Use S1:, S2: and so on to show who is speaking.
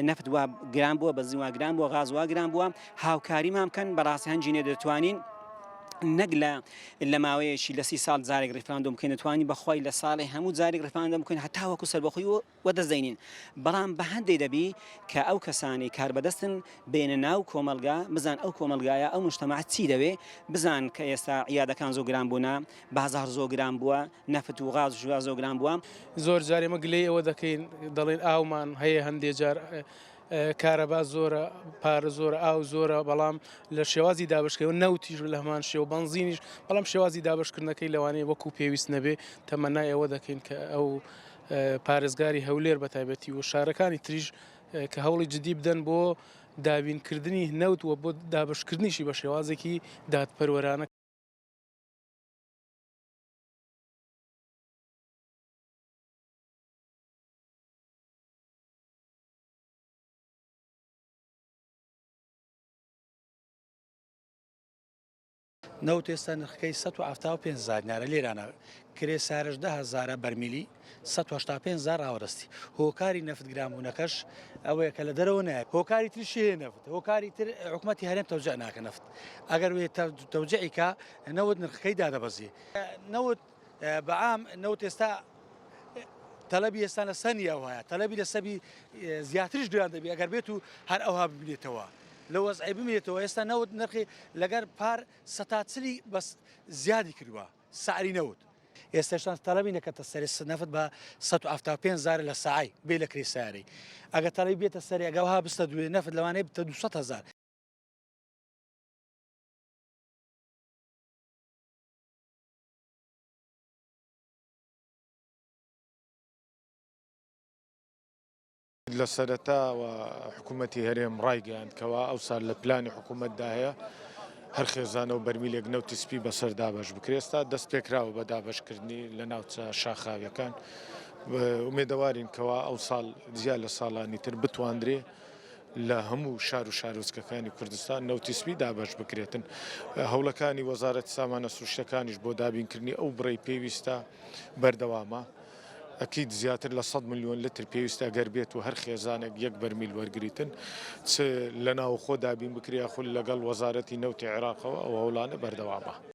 S1: نەفت وا گران بووە بەزین وا گران بووە غاز وا گران بووە هاوکاریمان بکەن بەڕاستی هەنجینێ دەتوانین نەک لە لە ماوەیەکی لە سی ساڵ جارێک ڕیفراندۆم بکەین دەتوانین بەخوای لە ساڵێ هەموو جارێک ڕیفراندۆم بکەین هەتا وەکو سەربەخۆی وەدەست دەینین بەڵام بە هەندێ دەبی کە ئەو کەسانەی کاربەدەستن بێنە ناو کۆمەڵگا بزان ئەو کۆمەڵگایە ئەو مجتەمەعە چی دەوێ بزان کە ئێستا عیادەکان زۆر گران بوونە بازاڕ زۆر گران بووە نەفت و غاز و زۆر گران بووە.
S2: زۆر جار ئێمە گلەیی ئەوە دەکەین دەڵێن ئاومان هەیە هەندێ جار کارەبا زۆرە پارە زۆرە ئاو زۆرە بەڵام لە شێوازی دابشکەوە نەوتیش لە هەمان شێوە بەنزینیش بەڵام شێوازی دابشکردنەکەی لەوانەیە وەکو پێویست نەبێ تەمەنای ئەوە دەکەین کە ئەو پارێزگاری هەولێر بە تایبەتی و شارەکانی تریش کە هەوڵی جدی بدەن بۆ دابینکردنی نەوت و بۆ دابشکردنیشی بە شێوازێکی دادپەروەرانە.
S3: نەوت ئێستا نرخەکەی 175 هەزار دینارە لێرانە کرێ سارش دە هەزارە بەرمیلی 185 هەزار ڕاوەدەستی هۆکاری نەفت گرانبوونەکەش ئەوەیە کە لە دەرەوە نایە هۆکاری تریشی هەیە نەفت هۆکاری تر حکومەتی هەرێم تەوجع ناکە نەفت ئەگەر وێ تەوجعی کا نەوت نرخەکەی دادەبەزی نەوت بەعام نەوت ئێستا تەلەبی ئێستا لە سەنی ئەوهایە تەلەبی لە سەبی زیاتریش گران دەبی ئەگەر بێت و هەر ئەوها ببینێتەوە لە وەزعی بمێنێتەوە ئێستا نەوت نرخی لەگەر پار سەتا چلی بەس زیادی کردووە سعری نەوت ئێستاشتان تەلەبی نەکەتە سەری نەفت بە 175 زار لە سعی بێ لە کرێ ساری ئەگە تەلەبی بێتە سەری ئەگەوها بستە دوێ نەفت لەوانەیە بتە 200 هزار.
S4: لە سەرەتاوە حکوومەتی هەرێم ڕایگەیاند کەوا ئەوسا لە پلانی حکوومەتدا هەیە هەر خێزانە و بەرمیلێک نەوتی سپی بەسەر دابەش بکرێت ئێستا دەست پێکراوە بە دابەشکردنی لە ناوچە شاخاویەکان ئومێدەوارین کەوا ئەو ساڵ جیا لە ساڵانی تر بتواندرێ لە هەموو شار و شارۆچکەکانی کوردستان نەوتی سپی دابەش بکرێتن. هەوڵەکانی وەزارەتی سامانە سروشتیەکانیش بۆ دابینکردنی ئەو بڕەی پێویستە بەردەوامە. ئەکید زیاتر لە 100 ملیۆن لتر پێویستە ئەگەر بێت و هەر خێزانێک یەک بەرمیل وەرگریتن چ لە ناوخۆ دابین بکرێ یاخود لەگەڵ وەزارەتی نەوتی عێراقەوە ئەو هەوڵانە بەردەوامە.